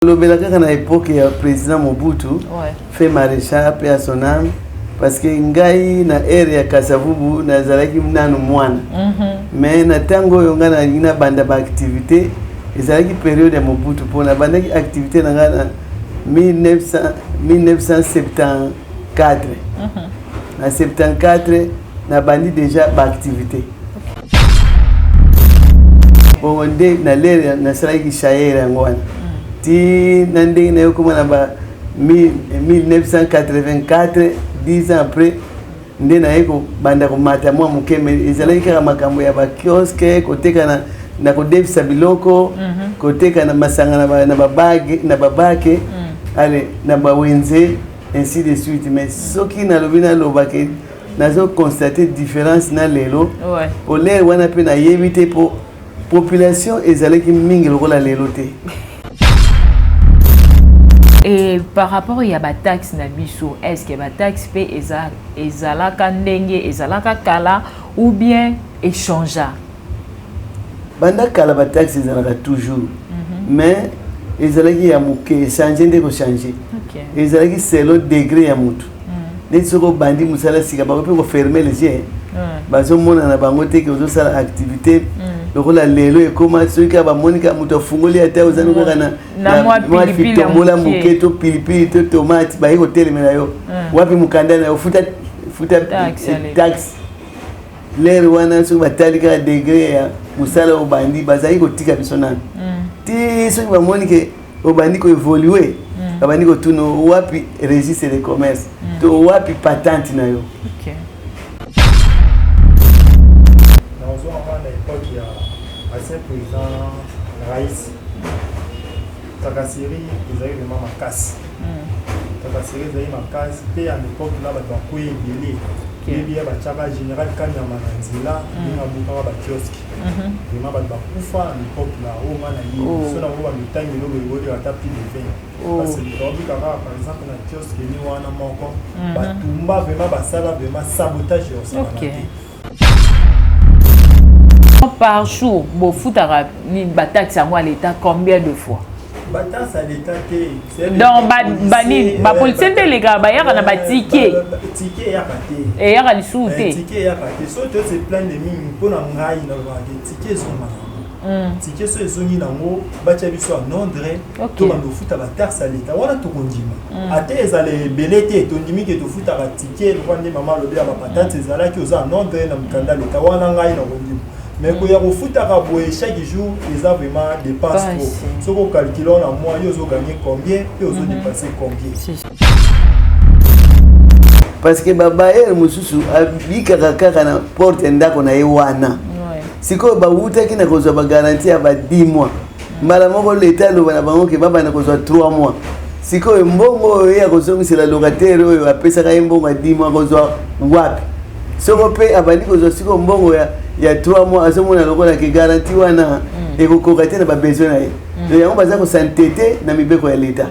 Lobela kaka na epoque ya président Mobutu, ouais. Fait maréchal paix à son âme, parce que ngai na ère ya Kasavubu nazalaki nanu mwana. Mais na ntango oyo ngai nalingi nabanda ba activité, ezalaki période ya Mobutu, mpo nabandaki activité na ngai na 1974. Na 74 nabandi déjà ba activité. Bongo nde na lere nasalaki chayere yango wana ti na ndenge naye okoma na ba 1984, 10 ans après nde naye kobanda komata mwa moke. Me ezalaki kaka makambo ya bakiosque, koteka na kodefisa biloko, koteka na masanga na babage, na babake, ale na bawenze, ainsi de suite. Mais soki nalobi, nalobake nazo constate différence na lelo. Olere wana mpe nayebi te, mpo population ezalaki mingi lokola lelo te. Et par rapport ya bataxe na biso, est ce que bataxe mpe ezalaka ndenge ezalaka kala ou bien échangea? Banda kala bataxe ezalaka toujours, mais ezalaki ya moke. Echange nde kochange, ezalaki selon degré ya motu. Neti soki obandi mosala sika, bango mpe koferme les yeux, bazomona na bango te ke ozosala activité. Lokola lelo ekóma, soki kaka bamoni kaka moto afungoli, ata ozali kaka na mwa fitombola moke to pilipili to tomate, baye kotelemela yo: "Wapi mokanda na yo? Futa, futa taxe." Lere wana, soki batali kaka degré ya mosala obandi, bazali kotika biso nano ti soki bamoni ke obandi koévolue, babandi kotuna: "Wapi registre de commerce to wapi patente na yo?" Nazwaka na époque ya ancien président Raïs, tracasserie ezali vraiment makasi. Tracasserie ezali makasi mpe ya l'époque na bato bakwei ebele. Yebi ya batiaka général Kanyama na nzela, ndenge abukaka bakiosque, vraiment bato bakufa na l'époque la oyo nga na yebi. So nango bamitangi eloko ekoleka ata plus de 20, parce que moto abika kaka par exemple na kiosque ni wana moko, batumba vraiment, basala vraiment sabotage ya osala te. Par jour bofutaka bataxe yango à l'État combien de fois? Bataxe à l'État te. Donc banini, bapolicier nde elekaka, bayaka na batike? Tike eyaka te. Eyaka lisusu te? Tike eyaka te. So to se plaindre mingi mpo na ngai, nalobaka te tike ezonga nango. Tike so ezongi nango, batia biso en ordre, to bando ofuta bataxe ya l'État wana, tokondima. Ate ezala ebele te, tondimi ke tofutaka tike lokwa nde mama alobi ya bapatente ezalaki, oza en ordre na mikanda l'État wana, ngai nakondima. Mais koya kofutaka boye chaque jour eza vraiment dépense trop. Soki ocalcule na mois, yo ozoganye combien mpe ozodépense combien? Parce que babailleur mosusu abikaka kaka na porte ya ndako na ye wana. Sikoyo bawutaki na kozwa bagarantie ya ba 10 mois, mbala moko leta aloba na bango ke babanda kozwa 3 mois. Sikoyo mbongo oyo ye akozongisela locataire oyo apesaka ye mbongo ya 10 mois, akozwa wapi? Soko mpe abandi kozwa sikoyo mbongo ya 3 mois, azomona lokola ke garantie wana ekokoka te na babesoin na ye. Donc yango baza kos'entêter na mibeko ya leta.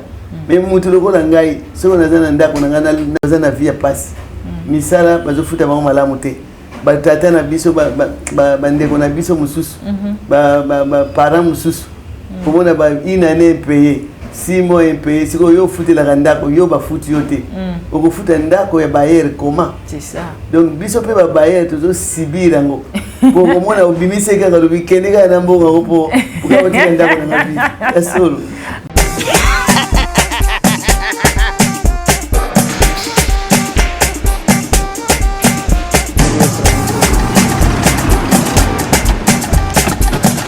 Mais mutu lokola ngai, soki naza na ndako na ngai, naza na vie ya pasi, misala bazofuta bango malamu te. Batata na biso, bandeko na biso mosusu, baparent mosusu, komona ba une année impayé, 6 mois impayé. Sikoyo yo ofutelaka ndako, yo bafuti yo te, okofuta ndako ya bailleur comment? C'est ça. Donc biso mpe babailleur tozosubir yango, po komona obimisi kaka, lobi kende kaka na mbongo yango, po okaotika ndako na nga vide ya solo.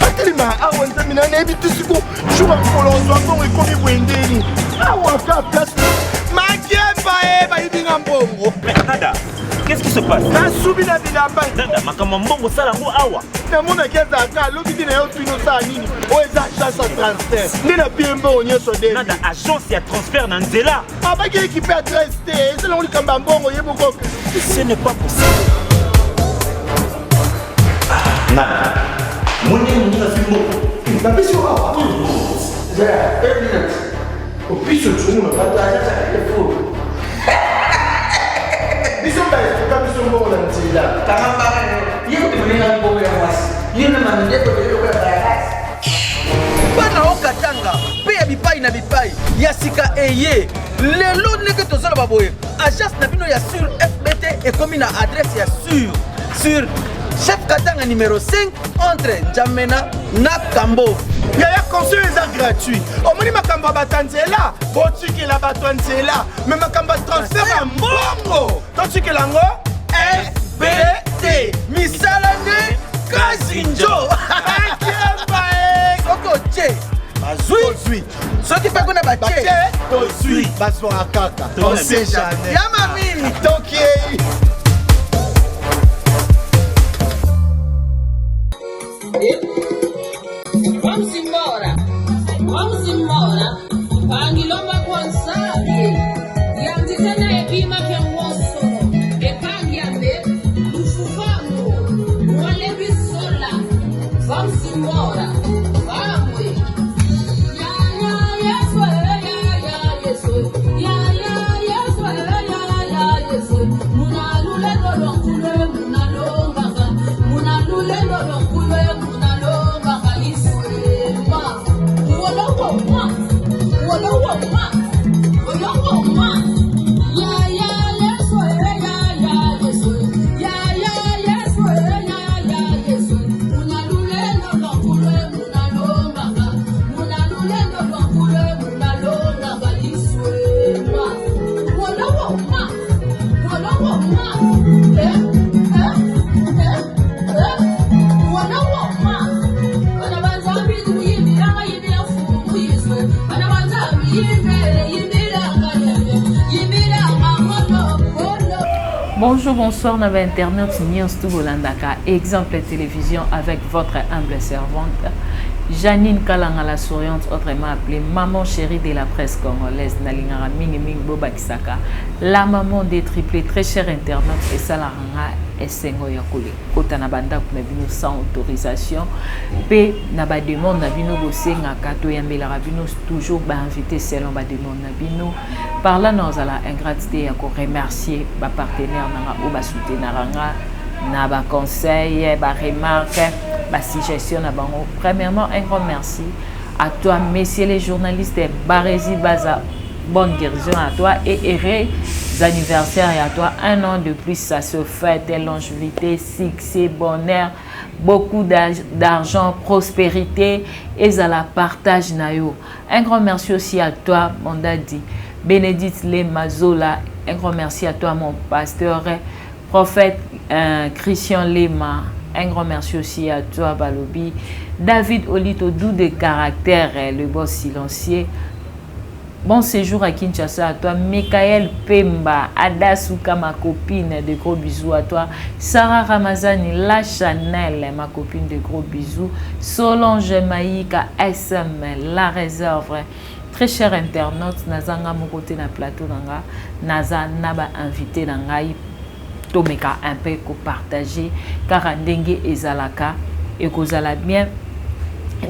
Atelema awa, Nzambe na nayebi te. Siko jour ya mokolo ozwa mbongo ekomi boye ndeni awa ka place Makemba e bayibinga mbongo. Mais Nada, qu'est-ce qui se passe? Nasubi na bilamba. Nada, makambo ya mbongo osala yango awa? Namonaki ezalaka alobi te na yo, tuni osala nini. Oyo eza agence ya transfert nde napie mbongo nyonso de. Nada, agence ya transfert na nzela? Abaki équipe adresse te, eza nango likambo ya mbongo ye moko. Ce n'est pas possible. Nada, moni moninga azwi mbongo. Napesi yo awa opiso tunu bato biso baestoka biso mbongo na nzela. Kanga mbanga yo, ye kutu moninga mbongo ya mwasi, yo na mandeko lokola bayakasi. Bana okatanga mpe ya bipai na bipai ya sika eye lelo ndenge tozoloba boye agence na bino ya sur fbt ekomi na adresse ya sur sur chef katanga numero 5 entre njamena na kambo yaya conseil eza gratuit omoni makambo ya bato ya nzela botikela bato ya nzela me makambo ya transfert ya mbongo totikela yango fbt misala nde kazinjo soki otie bazwi soki mpe kuna batie tozwi bazwaka kaka on sait jamais ya mami tokiei Wamsimbora, wamsimbora, pangilomba kwansaye, yandisena ebima kyangwosolo, epangyambe, lufufango, walebisola, wamsimbora, vamwe. Ya ya Yesu, ya ya Yesu, ya ya Yesu, ya ya Yesu, munalule lolonkulwe munalongaka, munalule lolonkulwe munalongaka iswema. Wolowoma, wolowoma, wolowoma. Ya ya Yesu, ya ya Yesu, ya ya Yesu, ya ya Yesu, munalule lolonkulwe munalongaka, munalule lolonkulwe munalongaka iswema. Wolowoma, wolowoma, eh, eh, eh, eh, wolowoma. Bana banzambi kuyimbira yimbira mfumu yizwe. Bana banzambi yimbere yimbira ngayebe yimbira mamono kono. Bonjour, bonsoir, na internaute Nyons Tubolandaka, exemple télévision avec votre humble servante, Janine Kalanga la souriante, autrement appelée maman chérie de la presse congolaise, Nalingara Mingi Mingi Bobakisaka, la maman des triplés, très cher internaute, et Salaranga esengo ya kota na bandako na bino sans autorisation mpe na bademande na bino bosengaka toyambelaka bino toujours bainvité selon bademande na bino. Par là nazala ingrate te ya koremercier bapartenaire na nga oyo basoutenaka nga na baconseil, baremarque, basuggestion na bango. Premièrement, un grand merci à toi, messieurs les journalistes Barési Baza, bonne guérison à toi et heureux anniversaire à toi, un an de plus, ça se fête, longévité, succès, bonheur, beaucoup d'argent, prospérité et à la partage na yo. Un grand merci aussi à toi, mon daddy Bénédicte Lema Zola. Un grand merci à toi, mon pasteur prophète Christian Lema. Un grand merci aussi à toi, Balobi David Olito, doux de caractère, le boss silencieux. Bon séjour à Kinshasa à toi, Michael Pemba, Adasuka, ma copine, de gros bisous à toi, Sarah Ramazani, la Chanel, ma copine, de gros bisous, Solange Maïka, SM, la réserve. Très cher internaute, nazanga moko te na plateau nanga, naza na ba invité na ngai, tomeka un peu ko partager kaka ndenge ezalaka ekozala bien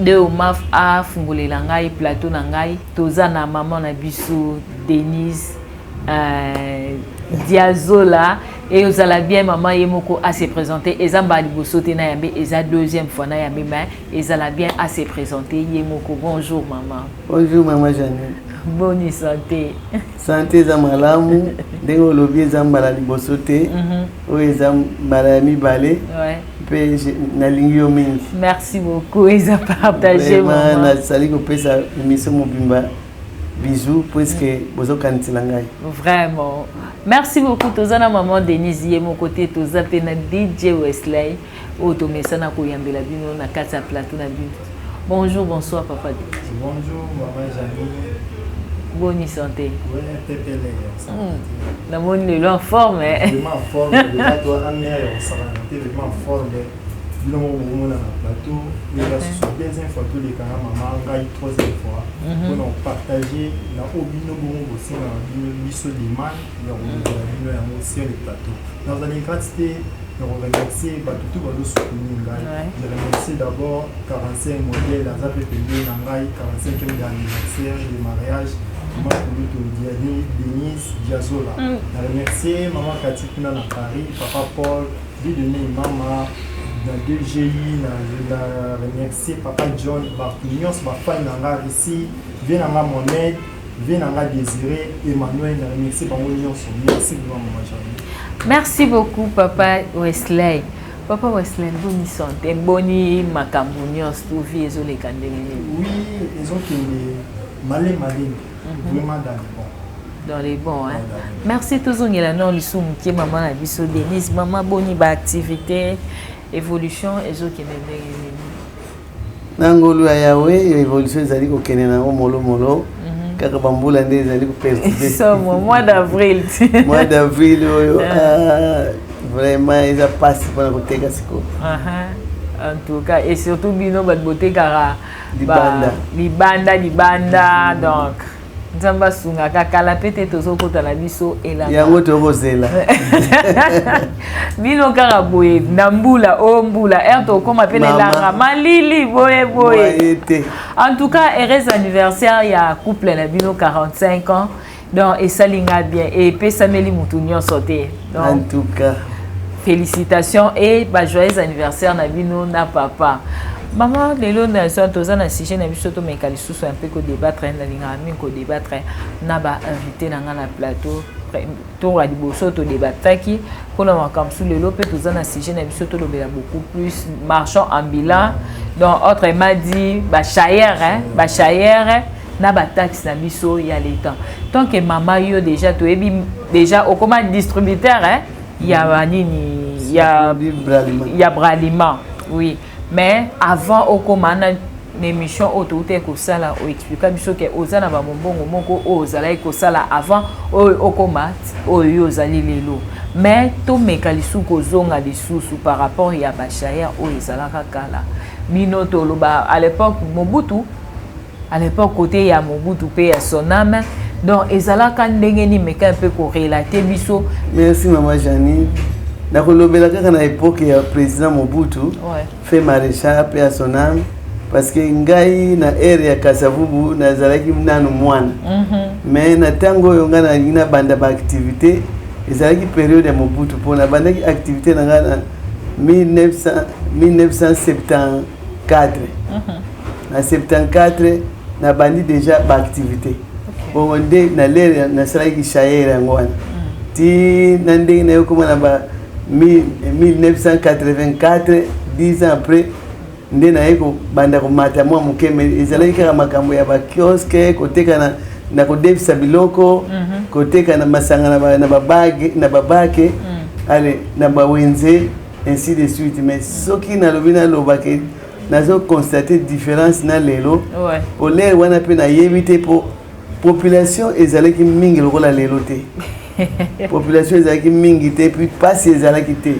nde omaf afungolela ngai plateau na ngai. Toza na mama na biso Denise Diazola e ozala bien mama ye moko ase présenter. Eza mbala liboso te na yambe, eza deuxième fois na yambe, mais ezala bien ase présenter ye moko. Bonjour mama. Bonjour mama Janine. Boni santé? Santé eza malamu. Ndenge olobi, eza mbala liboso te, oyo eza mbala ya mibale mpe nalingi yo mingi. Merci beaucoup, eza partage. Vraiment nazali kopesa émission mobimba bisou puisque bozokanisela ngai. Vraiment, merci beaucoup. Toza na maman Denise ye moko te, toza mpe na DJ Wesley oyo tomesana koyambela bino na kati ya plateau na bino. Bonjour, bonsoir papa DJ. Bonjour maman Janine. Boni santé? Ouais, pepele. Namoni lelo en forme, eh. Vraiment en forme. Déjà toi amia ya osakana te, vraiment en forme. Bino moko bomona na plateau. Oyo basusu deuxième fois tolekanga mama ngai troisième fois mpona kopartage na oyo bino bongo bosengaka bino biso demande ya kolobela bino yango sur le plateau. Nazali grâce te ya koremercier bato tu bazosoutenir ngai. Je remercie d'abord 45 modèle aza mpe pembeni na ngai, 45e d'anniversaire de mariage mama Kulutu Diani Denise Diazola. Na remercier mama Kati kuna na Paris, papa Paul Dieudonné, mama na DGI. Na remercier papa John, bato nyonso bafani na ngai Russie. Vieux na nga Mohamed, vieux na nga Désiré, Emmanuel, na remercier bango nyonso. Merci vraiment maman Jeanne. Merci beaucoup papa Wesley. Papa Wesley, boni santé, boni makambo nyonso to vie ezoleka ndenge nini? Oui, ezokende malem malembe, vraiment dans le bon. Dans les bons, hein. Merci tozongela non lisusu moke mama na biso Denise. Mama boni ba activité, évolution ezokende ndenge nini? Na ngolu ya Yawe, évolution ezali kokende nango molomolo, kaka bambula nde ezali koperturber. Somo mois d'avril. Mois d'avril oyo, ah, vraiment eza mpasi mpona koteka sikoyo. En tout cas, et surtout bino bato botekaka libanda. Libanda libanda, donc Nzambe asungaka. Kala pe te tozokota na biso elanga. Yango tokozela. Bino kaka boye na mbula o mbula ere tokóma mpe na elanga malili boye boye. En tout cas, heureux anniversaire ya couple na bino, 45 ans, donc esali nga bien, epesameli mutu nyonso te. Donc en tout cas, félicitations et ba joyeux anniversaire na bino na papa. Mama, lelo na toza na sujet na biso, tomeka lisusu un peu kodébattre. Nalingaka mingi kodébattre na bainvité na nga na plateau. Tour ya liboso todébattaki mpona makambo su. Lelo mpe toza na sujet na biso, tolobela beaucoup plus marchand ambulant, donc autrement dit bachayeur, bachayeur na bataxe na biso ya l'État. Tant que mama, yo déjà toyebi déjà okoma distributeur, hein, ya banini ya Bralima, oui, mais avant okoma na émission oyo touti kosala, oexplika biso ke oza na bamombongo moko oyo ozalaki kosala avant oyo okoma oyo yo ozali lelo. Mais tomeka lisusu kozonga lisusu par rapport ya bachayeur oyo ezalaka kala. Bino toloba à l'époque Mobutu, à l'époque côté ya Mobutu mpe ya son âme, donc ezalaka ndenge nini? Meka mpe korelater biso. Merci mama Janine. Nakolobela kaka na époque ya président Mobutu, feu maréchal, paix à son âme, parce que ngai na ère ya Kasavubu nazalaki nanu mwana. Mais na ntango oyo ngai nalingi nabanda baactivité, ezalaki période ya Mobutu, mpo nabandaki activité na ngai na 1974. Na 74 nabandi déjà baactivité. Bongo nde na l'ère nasalaki chayeur yango wana ti na ndenge naye okoma na ba 1984, 10 ans après nde naye kobanda komata mwa moke. Mais ezalaki kaka makambo ya bakiosque, koteka na kodefisa biloko, koteka na masanga na babake, ale na bawenze, ainsi de suite. Mais soki nalobi, nalobake nazoconstater différence na lelo. Po l'ère wana mpe nayebi te, mpo population ezalaki mingi lokola lelo te. Population ezalaki mingi te, puis mpasi ezalaki te.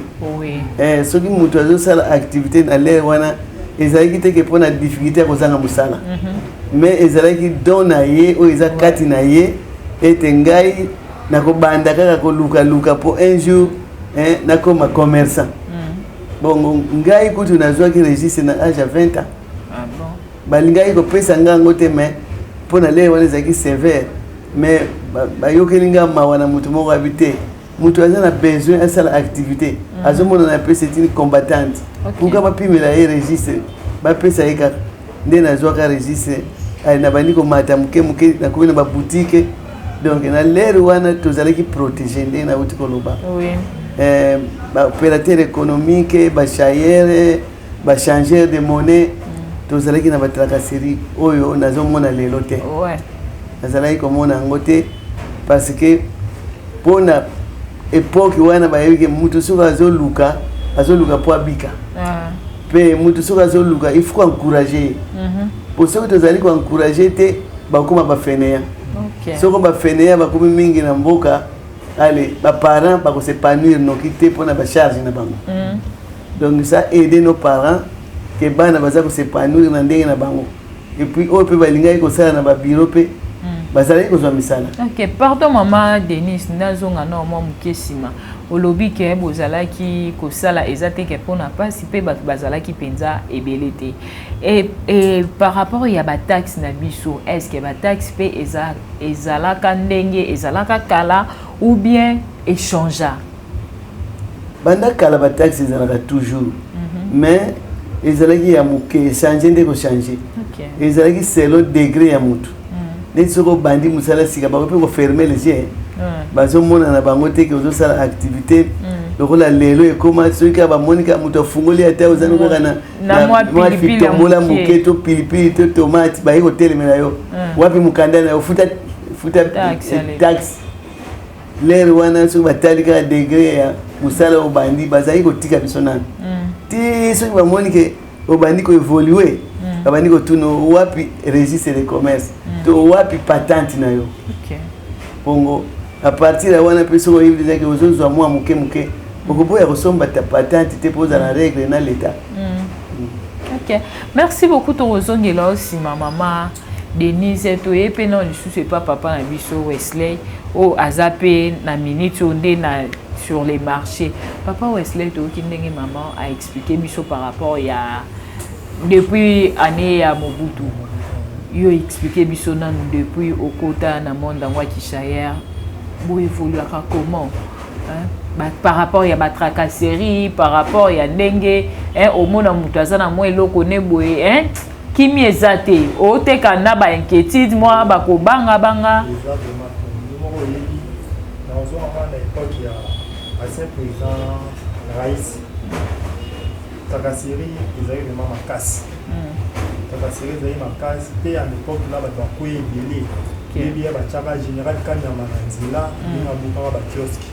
Soki moto azosala activité na l'ère wana, ezalaki te ke mpona difficulté ya kozanga mosala, mais ezalaki don na ye oyo eza kati na ye, ete ngai nakobanda kaka kolukaluka mpo un jour nakoma commerçant. Bongo ngai kutu nazwaki registre na age ya 20 ans. Ah bon? Balingaki kopesa ngai yango te, mais mpo na l'ère wana ezalaki sévère, mais bayokeli nga mawa na moto moko abi te, moto aza na besoin asala activité, azomonana mpe c'est une combattante. Pourquoi bapimela ye registre? Bapesa ye kaka. Nde nazwaka registre, nabandi komata moke moke, nakomi na baboutique. Donc na l'ère wana tozalaki protégé ndenge nauti koloba. Baopérateur économique, bachayeur, bachangeur de monnaie, tozalaki na batracasserie oyo nazomona lelo te. Nazalaki komona yango te, parce que mpona époque wana bayebi ke mutu soki azoluka, azoluka mpo abika. Mpe mutu soki azoluka, il faut koencourager ye, po soki tozali koencourager te, bakóma bafainéant. Soko bafainéant bakomi mingi na mboka, ale baparent bakos'épanouir noki te mpona bacharge na bango. Donc ça aide nos parents ke bana baza kos'épanouir na ndenge na bango. Et puis oyo mpe balingaki kosala na babiro mpe bazalaki kozwa misala. Ok, pardon mama Denis, nazonga na mwa moke nsima. Olobi ke bozalaki kosala, eza te ke mpona mpasi mpe bato bazalaki mpenza ebele te. Et par rapport ya bataxe na biso, est ce que bataxe mpe ezalaka ndenge ezalaka kala ou bien echangea? Banda kala bataxe ezalaka toujours, mais ezalaki ya moke. Echanger nde kochanger, ezalaki selon degré ya motu. Neti soki obandi mosala sika, bakoki mpe koferme les yeux, bazomona na bango te ke ozosala activité. Lokola lelo ekóma, soki kaka bamoni kaka moto afungoli, ata ozali kaka na mwa fitombola moke to pilipili to tomate, baye kotelemela yo: "Wapi mokanda na yo? Futa, futa taxe." Lere wana, soki batali kaka degré ya mosala obandi, bazali kotika biso nano ti soki bamoni ke obandi koévoluer, babandi kotuna: "Wapi registre de commerce?" to "Wapi patente na yo?" Bongo à partir ya wana mpe, soki oyebi déjà ke ozozwa mwa moke moke, okoboya kosomba patente te mpo ozala na règle na l'État. Ok, merci beaucoup. Tokozongela nsima mama Denise. Toye mpe na lisusu epa papa na biso Wesley, oyo aza mpe na minute oyo nde na sur les marchés. Papa Wesley, toyoki ndenge mama aexpliquer biso par rapport ya depuis année ya Mobutu. Yo expliquer biso nanu, depuis okota na monde yango ya kichayere, boévoluaka comment, hein? Ba, par rapport ya batracasserie, par rapport ya ndenge, hein, omona moto aza na mwa eloko ne boye, hein? Kimi eza te, oteka na bainquiétude, mwa bakobangabanga. Eza vraiment moko oyebi, nazwaka na époque ya ancien président Raïs, tracasserie ezalaki vraiment makasi. Tracasserie ezalaki makasi mpe à l'époque na bato bakwei ebele. Yebi ya batiaka général Kanyama na nzela, ndenge abukaka bakiosque,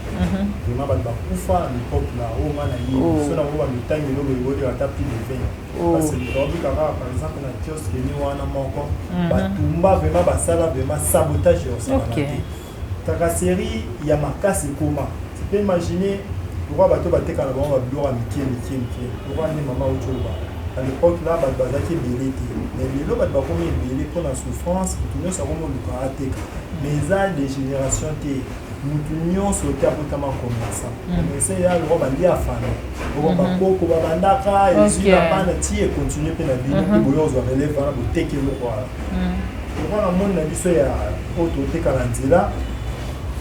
vraiment bato bakufa na l'époque la oyo nga na yebi. So nango bamitangi eloko ekoleka ata plus de 20, parce que moto abika kaka par exemple na kiosque ni wana moko, batumba vraiment, basala vraiment sabotage ya osakana te. Tracasserie ya makasi ekoma, tu peux imaginer pourquoi bato bateka na bango babiloko ya mike mike mike. Pourquoi nde mama auti oloba, à l'époque là bato bazalaki ebele te, mais lelo bato bakomi ebele mpona souffrance. Motu nyonso akomi oluka ateka, mais eza de génération te, motu nyonso te akotama commerçant. Commerçant eya lokwa balia famille oko bakoko babandaka, ezwi na bana ti econtinue mpe na bino mpe boye ozwa relève wana, boteki eloko wana. Lokwa na moni na biso ya oyo toteka na nzela,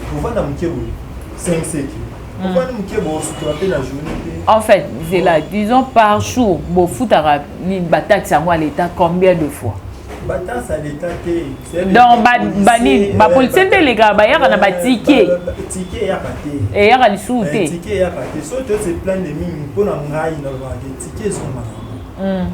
kovanda moke boye 5 seki, ovandi moke boye, osutola mpe na journée mpe. En fait, zela, disons par jour bofutaka bataxe yango à l'État combien de fois? Bataxe à l'État te. Donc banini, bapolicier nde elekaka, bayaka na batike? Tike eyaka te. Eyaka lisusu te? Tike eyaka te. So to se plaindre mingi mpona ngai, nalobaka te tike ezonga nango.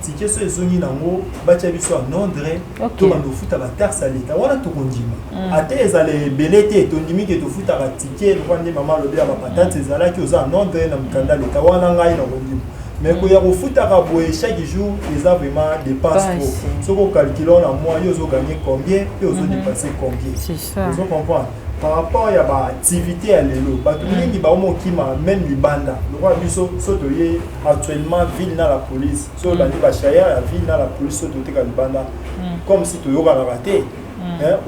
Tike so ezongi nango, batia biso en ordre, tobanda kofuta bataxe ya l'État wana, tokondima. Ate ezala ebele te, tondimi ke tofutaka tike. Lokwa nde mama alobi ya bapatente, ezalaki oza en ordre na mokanda ya l'État wana, ngai nakondima. Mais koya kofutaka boye chaque jour eza vraiment dépense trop. Soki ocalcule na mois, yo ozoganye combien mpe ozodépense combien? Ozo comprendre par rapport ya baactivité ya lelo, bato mingi baoma okima même libanda. Lokola biso so toye actuellement ville na la police, so olandi bachayeur ya ville na la police, so toteka libanda comme si toyokanaka te.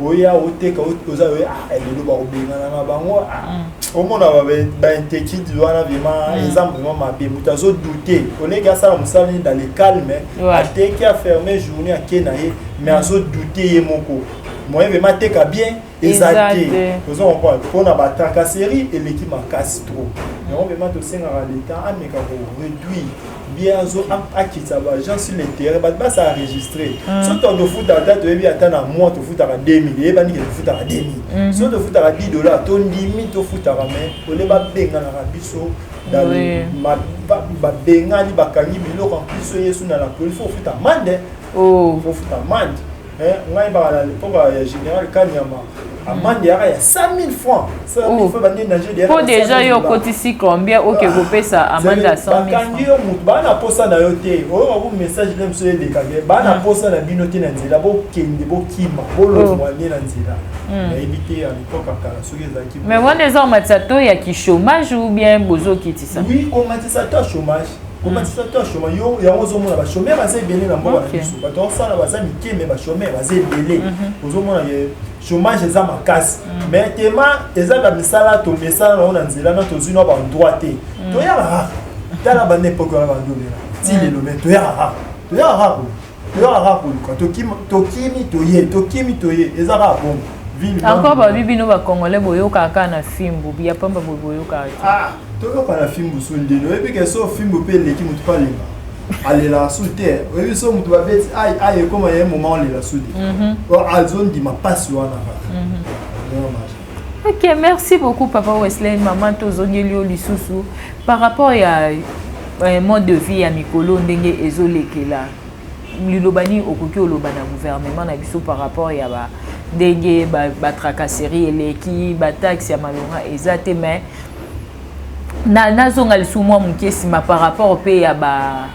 Oya oteka, oza oya lelo bakobengana na bango. Omona bainquiétude wana, vraiment eza vraiment mabe. Moto azodouter, oleki asala mosala nini dans le calme, ateki, aferme journée, ake na ye, mais azodouter ye moko, moyen vraiment ateka bien eza te. Oza comprendre, mpona batracasserie eleki makasi trop. Yango vraiment tosengaka l'État ameka koréduire bien, azo akitisa baagent sur le terrain, bato basa enregistré. So tofuta, ata toyebi, ata na mois tofutaka 2000, eyebani ke tofutaka 2000. So tofutaka 10 dollar, tondimi tofutaka, mais ole babenganaka biso, babengani, bakangi biloko. En plus oyo yesu na la police, faut ofuta amende, faut ofuta amende. Ngai baka na l'époque ya général Kanyama, amende yaka ya 100 000 francs, 100 000 francs, bande danger. Po déjà yo okotisi combien oke kopesa amende ya 100 000? Bakangi yo, mutu baa na posa na yo te. Oyo baku message nde mosu elekake, baa na posa na bino te na nzela, bokende, bokima, bolongwa nde na nzela. Nayebi te à l'époque ya kala soki ezalaki. Mais wana eza komatisa to ya kichômage ou bien bozokitisa? Oui, komatisa to ya chômage, komatisa to ya chômage. Yo yango ozomona bachômeur baza ebele na mboka na biso. Bato osala baza mike, mais bachômeur baza ebele. Ozomona ke chômage eza makasi, mais tema eza bamisala tomesala nango na nzela na tozwi na bandroit te. Toyaka kaka, tala banda époque wana bandobela ti lelo, mais toyaka kaka, toyaka kaka, toyaka kaka koluka. Tokimi, toye, tokimi, toye, eza kaka bongo. Encore babi bino bacongolais boyokaka kaka na fimbu ya pamba boye, boyokaka te. Toyoka na fimbu so ndeni, oyebi ke so fimbu mpe eleki, motu mpe alemba. Alelaka su te. Oyebi so moto babeti ai ai ekoma ye moment olela su te. Azondima mpasi wana kaka. Ok, merci beaucoup papa Wesley. Maman tozongeli yo lisusu par rapport ya mode de vie ya mikolo ndenge ezolekela. Liloba nini okoki oloba na gouvernement na biso par rapport ya ba ndenge ba tracasserie eleki, ba taxe ya malonga eza te, mais na nazonga lisusu mwa moke nsima par rapport mpe ya ba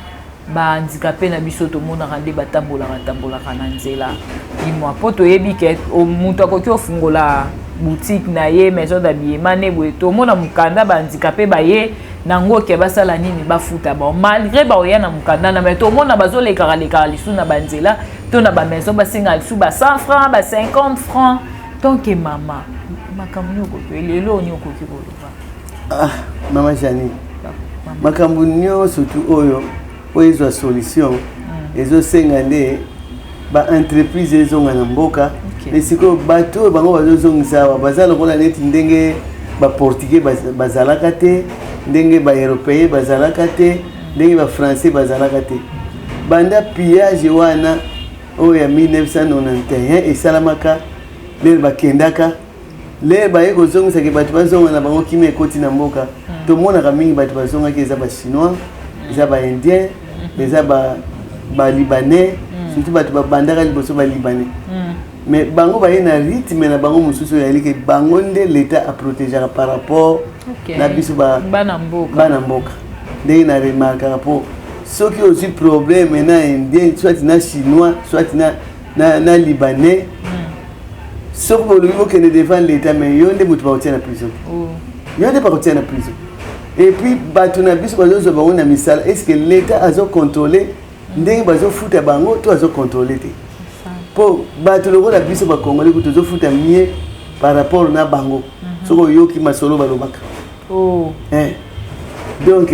bahandicapé na biso tomonaka nde batambolaka tambolaka na nzela limwa, mpo toyebi ke moto akoki ofungola boutique na ye, maison d'habillement ne boye, tomona mokanda bahandicapé baye nango ke basala nini, bafuta bango malgré baoya na mokanda na me tomona bazolekaka lekaka lisusu na banzela to na bamaison, basengaka lisusu ba 100 francs, ba 50 francs. Donc mama, makambo nini okoki lelo oni okoki koloba? Ah, mama Janine, makambo nyonso tu oyo oyo ezwa solution, ezosenga nde baentreprise ezonga na mboka. Mais sikoyo bato oyo bango bazozongisa awa baza lokola neti ndenge baportugais bazalaka te, ndenge baeuropéen bazalaka te, ndenge bafrançais bazalaka te. Banda pillage wana oyo ya 1991 esalamaka, lere bakendaka, lere baye kozongisaki bato bazonga na bango, kimia ekoti na mboka. Tomonaka mingi bato bazongaki eza bachinois, eza baindien, eza balibanais, surtout bato babandaka liboso balibanais. Mais bango baye na rythme na bango mosusu oyo yali ke bango nde l'État aprotégeaka par rapport na biso bana mboka. Bana mboka. Ndenge na remarkaka, mpo soki ozwi problème na indien, soit na chinois, soit na libanais, soki bolobi bokende devant l'État, mais yo nde moto bakotia na prison. Yo nde bakotia na prison. Et puis bato na biso bazozwa bango na misala, est ce que l'État azocontrôle ndenge bazofuta bango to azocontrôle te? Mpo bato lokola biso bakongoli ku tozofuta mieux par rapport na bango. Soki oyoki masolo balobaka. Eh. Donc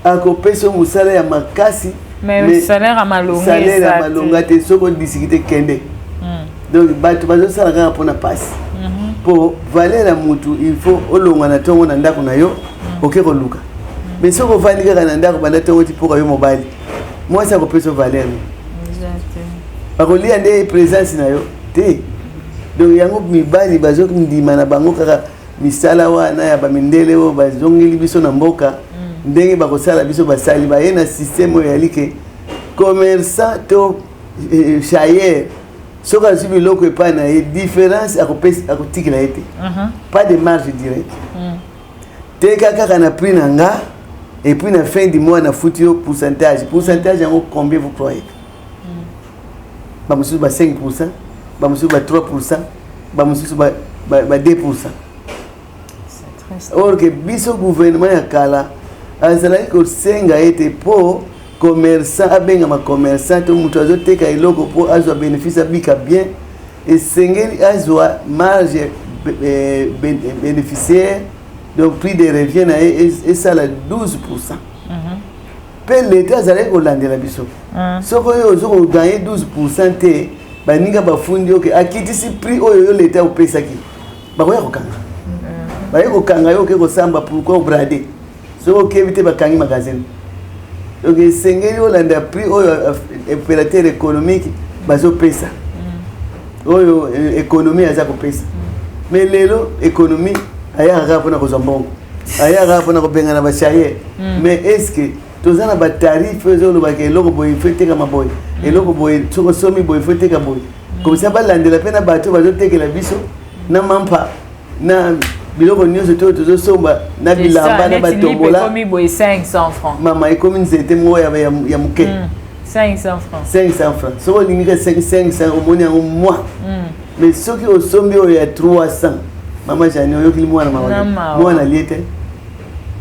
akopesa yo mosala ya makasi. Mais salaire ya malonga salaire ya eza malonga te. Soki odiscuter, kende. Donc bato bazosala kaka mpona pasi, mpo valeur ya mutu, il faut olongwa na ntongo na ndako na yo, oke koluka. Mais soki ovandi kaka na ndako banda ntongo ti mpoka, yo mobali, mwasi akopesa yo valeur nini? Eza te. Bakolia nde présence na yo te. Donc yango mibali bazondima na bango kaka misala wana ya bamindele oyo bazongeli biso na mboka. Ndenge bakosala biso, basali baye na système oyo yali ke commerçant to chayer, soki azwi biloko epai na ye, différence akotikela ye te. Pas de marge directe. Teka kaka na prix na nga et puis na fin du mois nafuti yo pourcentage. Pourcentage yango combien, vous croyez? Bamosusu ba 5%, bamosusu ba 3%, bamosusu ba 2%. Or ke biso gouvernement ya kala azalaki kosenga ete mpo commerçant abengama commerçant to moto azoteka eloko, mpo azwa bénéfice, abika bien, esengeli azwa marge bénéficiaire, donc prix de revient na ye esala 12%. Mpe l'État azalaki kolandela biso. Soki oyo ozo kogagner 12% te, baninga bafundi oke akitisi prix oyo yo l'État opesaki, bakoya kokanga, baye kokanga yo, oke kosamba pourquoi obrader. Soki okebi te, bakangi magasin. Donc esengeli olanda prix oyo opérateur économique bazopesa, oyo économie aza kopesa. Mais lelo économie ayaka kaka mpona kozwa mbongo, ayaka kaka mpona kobengana bachayeur. Mais est ce que toza na batarif oyo ezolobaka eloko boye faut etekama boye, eloko boye soki osomi boye faut eteka boye? Comme ça balandela mpe na bato bazotekela biso na mampa na biloko nyonso to tozosomba na bilamba na batombola. Ekomi boye 500 francs. Mama, ekomi nzete moko ya moke. 500 francs. 500 francs. Soki olingi ka 500, omoni yango mwa. Mais soki osombi oyo ya 300, mama Jani, oyokili mwana mawa, mwana alie te,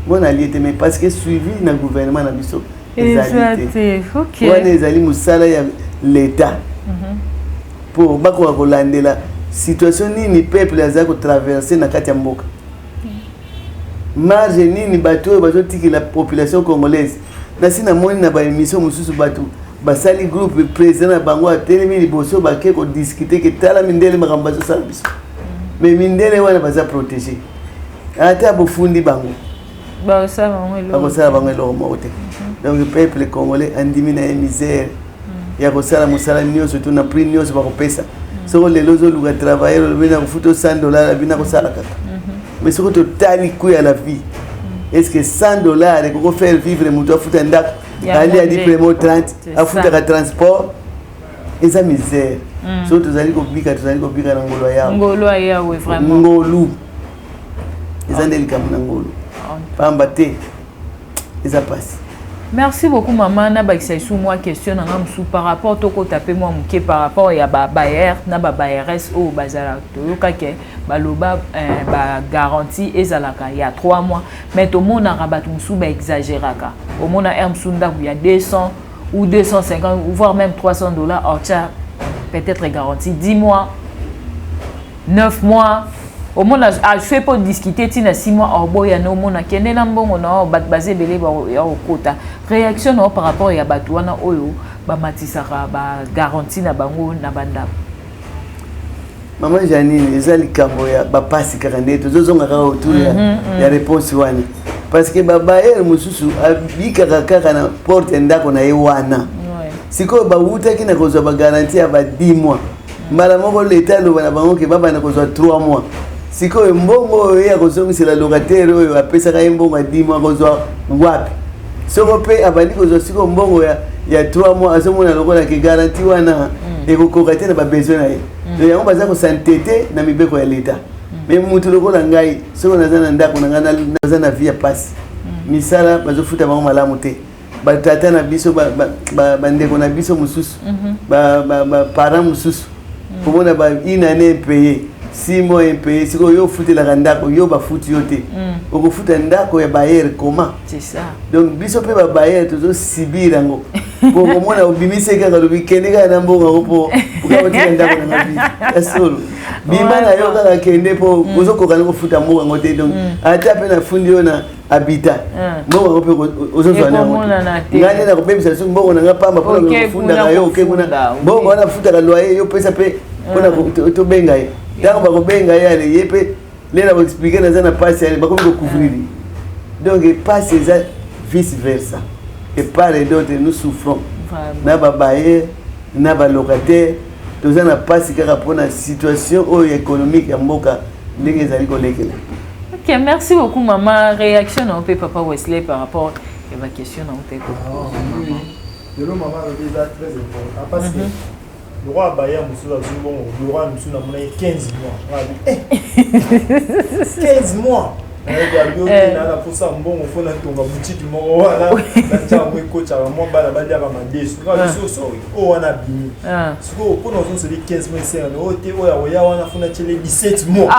mwana alie te. Mais parce que suivi na gouvernement na biso ezali te. Wana ezali mosala ya l'État mpo bakoka kolandela situation nini peuple aza kotraverse na kati ya mboka, marge nini bato oyo bazotikela population congolaise. Nasi namoni na baémission mosusu, bato basali groupe, président na bango atelemi liboso, bake kodiscuter ke tala mindele makambo bazosala biso. Mais mindele wana baza protégé, ata bofundi bango. Bakosala bango eloko moko te. Donc peuple congolais andimi na ye misère ya kosala mosala nyonso to na prix nyonso bakopesa. Soko lelo ozoluka travailleur, olobi na kofuta 100 $, abi na kosala kaka. Mais soki totali coût ya la vie, est ce que 100 $ ekoko faire vivre moto, afuta ndako, ali adi premo 30, afutaka transport? Eza misère. Soki tozali kobika, tozali kobika na ngolu ya Yawe. Ngolu ya Yawe, vraiment. Ngolu eza nde likambo na ngolu, pamba te eza pasi. Merci beaucoup, mama. Nabakisa lisusu mwa question na nga mosusu par rapport, tokota mpe mwa moke par rapport ya babailleur na babailleresse oyo bazala. Toyokake baloba bagarantie ezalaka ya 3 mois, mais tomonaka bato mosusu baexagéraka. Omona aire mosusu, ndako ya 200 ou 250 ou voire même 300 $, ortia peut-être garantie 10 mois, 9 mois. Omona afe mpo discuter ntina 6 mois, oboya na omona kende na mbongo na oyo. Bato baza ebele ya kokota. Réaction na yo par rapport ya bato wana oyo bamatisaka bagarantie na bango na bandako? Mama Janine, eza likambo ya bapasi kaka nde tozozonga kaka autour ya réponse wana, parce que babailleur mosusu abikaka kaka na porte ya ndako na ye wana. Sikoyo bawutaki na kozwa bagarantie ya ba 10 mois, mbala moko leta aloba na bango ke babanda kozwa 3 mois. Sikoyo mbongo oyo ye akozongisela locataire oyo apesaka ye mbongo ya 10 mois, akozwa wapi? Soko mpe abandi kozwa sikoyo mbongo ya 3 mois, azomona lokola ke garantie wana ekokoka te na babesoin na ye. Donc yango baza kos'entêter na mibeko ya leta. Mais mutu lokola ngai, soki naza na ndako na ngai, naza na vie ya pasi, misala bazofuta bango malamu te, batata na biso, bandeko na biso mosusu, baparent mosusu, komona ba une année impayé, 6 mois impayé. Sikoyo yo ofutelaka ndako, yo bafuti yo te, okofuta ndako ya bailleur comment? C'est ça. Donc biso mpe babailleur tozosubir yango, po komona obimisi kaka, lobi kende kaka na mbongo yango, mpo okabotika ndako nanga bi ya solo, bima na yo kaka, kende, mpo ozokoka na kofuta mbongo yango te. Donc ata mpe nafundi yo na habitat, mbongo yango mpe ozozwa na yango te. Ngai nde nakobebisa lisusu mbongo na nga pamba mpona kofundaka yo. Oke kuna, mbongo wana afutaka loyer, yo pesa mpe mpona tobenga ye. Ntango bakobenga ye, ale ye mpe nde na koexpliquer naza na pasi, ale bakomi kocouvrir. Donc pasi eza vice versa, et part et d'autre nous souffrons, na babailleur na balocataire. Toza na pasi kaka mpona situation oyo économique ya mboka ndenge ezali kolekela. Ok, merci beaucoup, maman. Réaction na mpe papa Wesley par rapport ya baquestion na mpe. Lelo mama alobi eza très important, parce que le roi bailleur mosusu azwi bongo, le roi mosusu namonaki 15 mois, ngabi 15 mois, nayebi abi ote na na posa mbongo fo natonga boutique moko wana, natia yango, ekotaka mwa bana baliaka madesu. Ngabi so oyo wana abimi sikoyo mpona ozongiseli 15 mois, esengami oyo te, oyo akoya wana fo natiele 17 mois.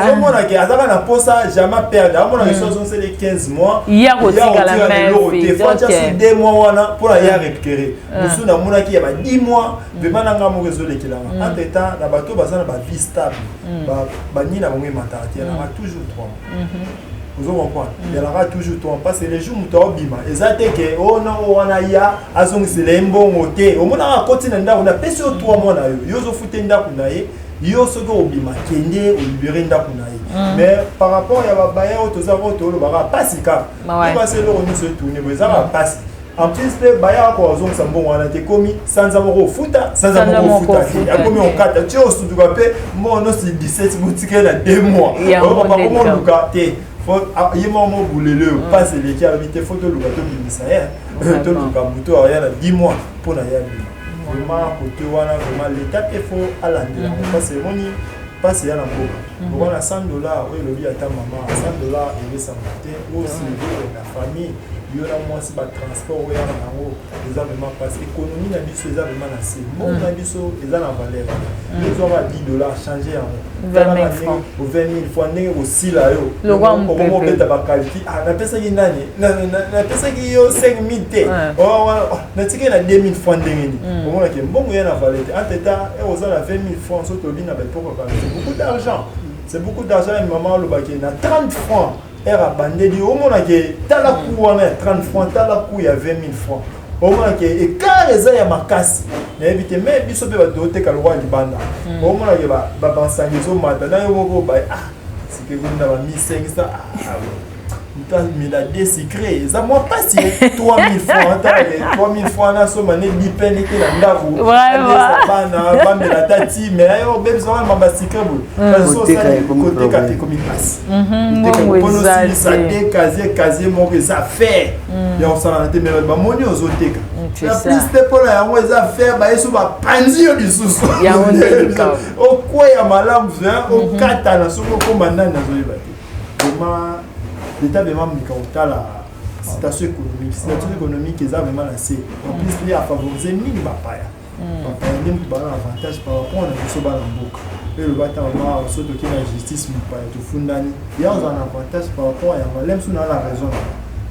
Ozomona ke azaka na posa jamais perdre. Amonaka so azongiseli 15 mois, ya kotikala eloko te, fo atia so 2 mois wana mpona ya récupérer. Mosusu namonaki ya ba 10 mois. Vraiment na nga moko ezolekelanga. Entre temps na bato baza na bavie stable, banini na bango emataka te, yanaka toujours 3 mois. Ozo comprendre, yalaka toujours 3, parce que le jour moto aobima, eza te ke o non, o wana ya azongisela ye mbongo te. Omonaka akoti na ndako, napesi yo 3 mois na yo, yo ozofute ndako na ye. Yo soki obima, kende olibérer ndako na ye. Mais par rapport ya babailleur oyo toza oyo tolobaka pasi kaka, pasi eloko nyonso etourne boye, ezaka pasi. En plus mpe bayaka kozongisa mbongo wana te, ekomi sanza moko ofuta, sanza moko ofuta te, akomi okata ti osutuka mpe mbongo nyonso 17 botikeli na 2 mois, bakomoluka te. Ye moko mobulele oyo mpasi eleki, alobi te, fo toluka tobimisa ye, toluka moto aya na 10 mois mpo na ye abima. Vraiment côté wana, vraiment l'état mpe fo alandela yango, parce emoni mpasi ya na mboka. Okoa na 100 $ oyo elobi ata mama, 100 $ elesanga te osurvivre na famille, yo na mwasi, batransport oyo yaka nango eza vraiment mpasi. Économie na biso eza vraiment na se, mbongo na biso eza na valeur. Ezwaka 10 $, change yango 20 000 fois ndenge kosila yo okomobeta bacalcul: napesaki nani? Napesaki yo 5 000 te, natikaki na 2 000 francs, ndenge nini? Omonake mbongo ya na valeur te. Entre temps oza na 20 000 francs, so tolobi na baépoque kala, c'est beaucoup d'argent, c'est beaucoup d'argent. Mama alobaki na 30 francs ere abandeli, omonake tala ku wana ya 30 francs, tala ku ya 20 000 francs, omonake écart eza ya makasi. Nayebi te, me biso mpe bato oteka lokwa libanda, omonake basangi ezomata na yo moko, ah sike kuna ba 1500. Moto amela de sucré eza mwa mpasi, 3000 francs, ata 3000 francs nasomba ne dipene te na ndako, bana bamela ata ti, mais ayo obebisa wana mamba sucré boye. Koteka te, ekomi mpasi mpona osilisa te casier. Casier moko eza faire ya kosalana te, mais bamoni ozoteka na plus te. Mpona yango eza faire, bayeso bapanzi yo lisusu, okweya malamu, okatana. Soki okóma nani, nazoyeba te. Vraiment, l'État vraiment meka kotala situation économique. Situation économique eza vraiment na se. En plus nde afavorise mingi bapaya. Bapaya nde moto baza na avantage par rapport na biso bana mboka. Oyo eloba ata mama, so toki na justice, mopaya tofundani, ya ozala na avantage par rapport ya yango. Alem so na la raison na,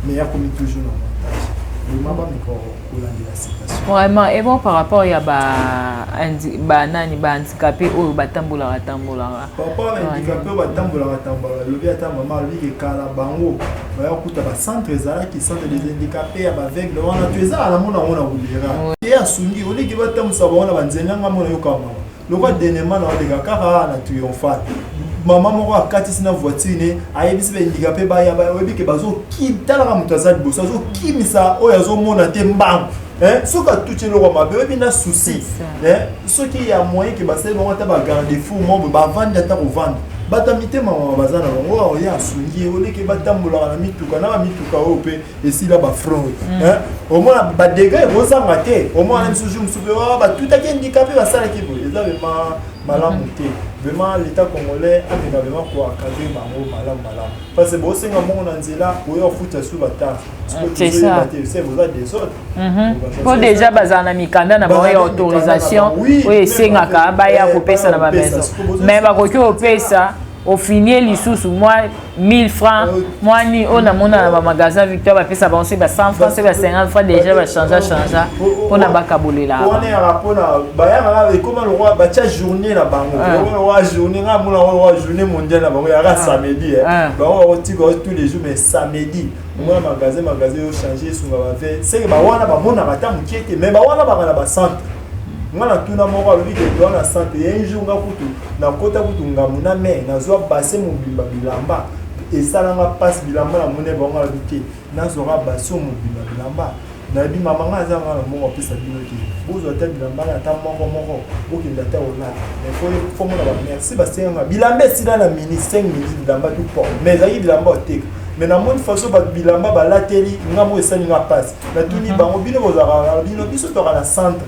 mais ya komi toujours na avantage. Vraiment, bameka kolandela situation. Vraiment. Et bon, par rapport ya banani, bahandicapé oyo batambolaka tambolaka? Par rapport na handicapé oyo batambolaka tambolaka, elobi ata mama, alobi ke kala bango baya kokuta bacentre, ezalaki centre des handicapés ya baaveugle wana to ezala na mona yango na kolera ye asungi oleki batambusa bango na banzela. Nga mona yoka mama lokwa denema na oleka kaka na Triomphal, mama moko akatisi na voiture ne, ayebisi bahandicapé baya. Oyebi ke bazotalaka moto aza liboso, azokimisa oyo azomona te mbangu. Soki atuti eloko mabe, oyebi na souci. Soki ya moyen ke basali bango ata bagarde-fou mo boye, bavandi ata kovanda, bato ya mitema mama baza na bango, oyo asungi ye oleki batambolaka na mituka na bamituka oyo mpe esila bafrein oyo, omona badégâts ekozanga te. Omona na misu jour mosusu mpe batutaki handicapé, basalaki boye, eza vraiment malamu te. Vraiment, l'État congolais ameka vraiment koencadre bango malamu malamu, parce que bosenga mbongo na nzela oyo afuta su bataxe, te se boza désordre. Mpo déjà bazala na mikanda na bango ya autorisation oyo esengaka baya kopesa na bamaison, mais bakoki kopesa ofinie lisusu mwa 1000 francs, mwa nini oyo namona na bamagasin Victoire, bapesa bango soki ba 100 francs, soki ba 50 francs. Déjà bachange change mpona bakabolela. Wana yaka mpona bayaka, ekoma lokwa batya journée na bango, lokwa journée nga mona, lokwa journée mondiale na bango yaka samedi. Bango bakotika tous les jours, mais samedi omona magasin magasin oyo change, esunga bave seke bawana bamonaka ata mokie te, mais bawana baka na bacentre. Nga na tuna moko, alobi ke toa na centre ye. Un jour nga kutu nakota kutu ngambu na mai, nazwa base mobimba bilamba, esalanga mpasi. Bilamba na mone bango, alobi te, nazwaka base mobimba bilamba. Nayebi mama nga aza nga na mbongo apesa bino te, bozwa ata bilamba na ata moko moko, bokende ata kolata. Mais faut mona bamerci, basenganga bilamba esila na minute, 5 minutes bilamba tout port, mais ezalaki bilamba oteka. Mais namoni façon bato bilamba balateli nga moko, esali nga mpasi. Natuni bango: "Bino bozalaka bino?" "Biso toka na centre,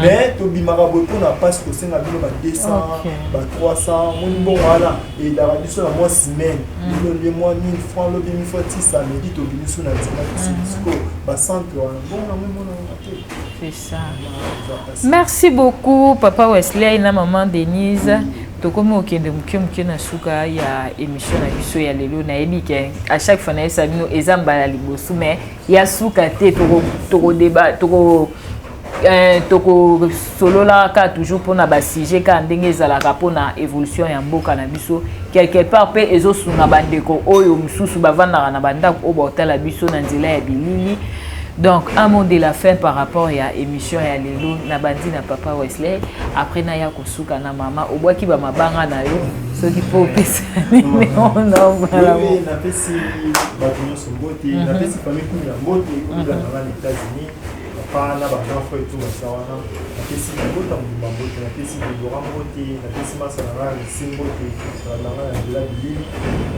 mais tobimaka boye mpona mpasi kosenga bino ba 200, ba 300. Moni mbongo wana eyedaka biso na mwa semaine. Bino nde mwa 1000 francs, lobi 1000 francs, ti samedi tobimi so na nzela tosili." Sikoyo bacentre wana, mbongo nango emonanaka te. C'est ça. Merci beaucoup, papa Wesley na maman Denise. Tokomi okende moke moke na suka ya émission na biso ya lelo. Nayebi ke à chaque fois nayesa bino, eza mbala liboso mais ya suka te. Tokodeba, toko tokosolola kaka toujours mpona basujet kaka ndenge ezalaka mpona évolution ya mboka na biso. Quelque part mpe ezosunga bandeko oyo mosusu bavandaka na bandako oyo baotala biso na nzela ya bilili. Donc, un mot de la fin par rapport ya émission ya lelo. Na bandi na papa Wesley, après naya kosuka na mama. Obwaki bamabanga na yo soki mpo opesa nimero na. Oui, napesi bato nyonso mbote, napesi famille kumi ya mbote oyo na États-Unis, papa na bagrand frère to baza wana. Napesi libota mobimba mbote, napesi Debora mbote, napesi masa na nga Risi mbote na nga na nzela bilili,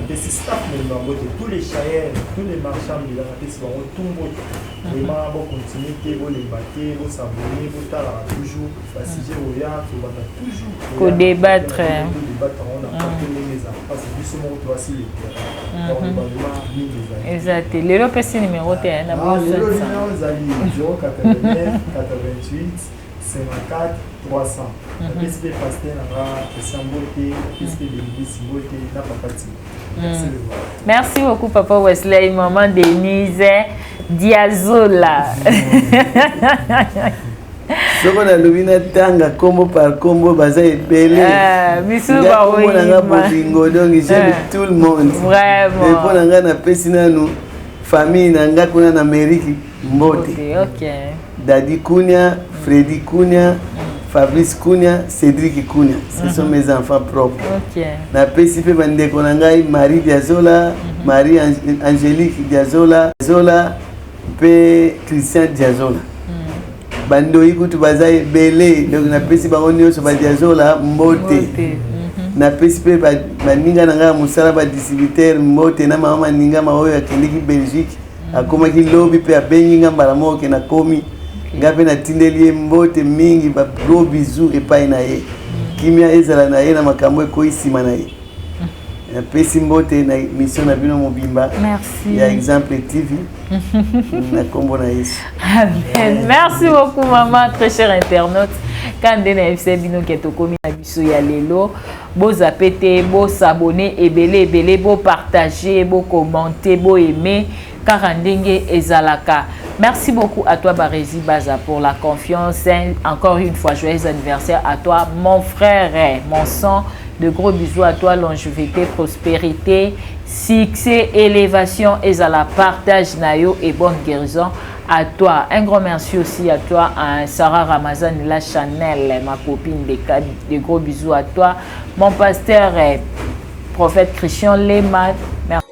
napesi staff mobimba mbote, tous les chayeurs, tous les marchands mbila, napesi bango tout mbote. Vraiment, bocontinue te, bolemba te, bos'abonner, botalaka toujours basujet oya tobanda toujours kodébattre. Kodébattre yango na plateau ndenge ezala, parce que biso moko toasi le terrain, donc vraiment mingi ezali. Eza te lelo opesi numéro te na. Lelo numéro ezali 089 88 54 300. Napesi mpe pasteur na nga Christian mbote, napesi mpe Benedisi mbote na papa Timo. Merci. Merci beaucoup, papa Wesley, maman Denise Diazola. Soko nalobi natanga kombo par kombo, baza ebele. Biso kombo nanga bolingo, donc j'aime tout le monde. Vraiment. Mpo na ngai, napesi nanu famille na nga kuna na Amérique mbote. Dadi Kunia, Fredi Kunia. Fabrice Kunia, Cédric Kunia, ce sont mes enfants propres. Napesi mpe bandeko na ngai Marie Diazola, Marie Angélique Diazola, Zola mpe Christian Diazola. Bandoyi kutu baza ebele, donc napesi bango nyonso ba Diazola mbote. Napesi mpe baninga na ngai ya mosala, badistributeur, mbote na mama Maningama oyo akendeki Belgique, akomaki lobi mpe abengi nga mbala moko ke nakomi. Ngai mpe natindeli ye mbote mingi, ba gros bisous epai na ye, kimia ezala na ye na makambo ekoyi nsima na ye. Napesi mbote na mission na bino mobimba. Merci. Ya Exemple TV, na nkombo na Yesu. Amen. Merci beaucoup, maman, très cher internaute. Kande na FC bino ke tokomi na biso ya lelo. Bozape te, bosabonner ebele ebele, bopartager, bocommenter, boaimer. Kaka ndenge ezalaka. Merci beaucoup à toi, Barési Baza, pour la confiance. Encore une fois, joyeux anniversaire à toi, mon frère, mon sang. De gros bisous à toi, longévité, prospérité, succès, élévation, et à la partage na yo et bonne guérison à toi. Un grand merci aussi à toi, à Sarah Ramazan, la Chanel, ma copine, de gros bisous à toi. Mon pasteur, prophète Christian Lema, merci.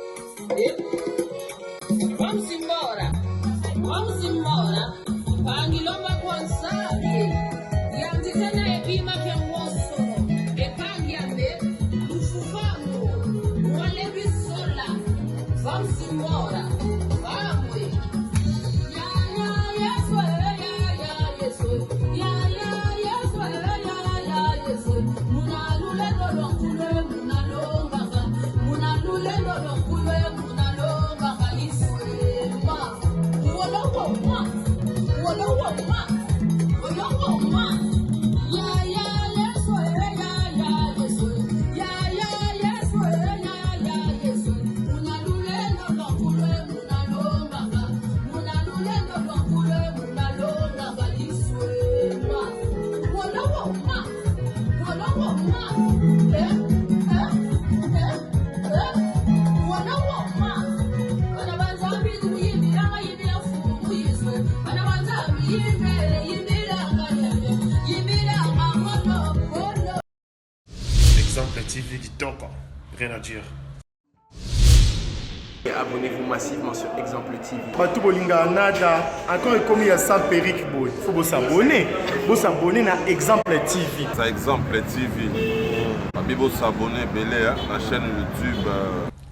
Exemple TV kitoko, rien à dire. Abonnez-vous massivement sur Exemple TV. Bato bolingaka nada encore ekomi ya sans perruque boye, faut bosabonner, bosabonner na Exemple TV. Ça, Exemple TV. Babi bosabonner ebele hein, na chaîne YouTube.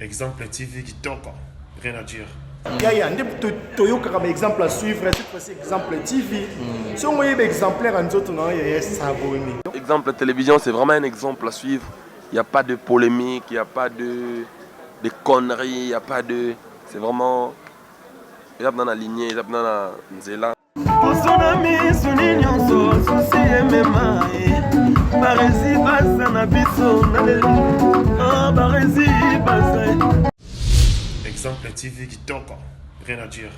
Exemple TV kitoko, rien à dire. Yaya nde toyokaka baexemple à suivre, cette fois-ci Exemple TV. Soki oyeba exemplaire ya nzoto na yo, yaya, s'abonner. Exemple Télévision, c'est vraiment un exemple à suivre. Il n'y a pas de polémique, il n'y a pas de conneries, il n'y a pas de. C'est vraiment. Il y a dans la lignée, il y a dans la nzela. Poso na miso ni nyonso susi emema ye Baresi baza na biso na lelo. Ah, Baresi baza. Exemple TV kitoko, rien à dire.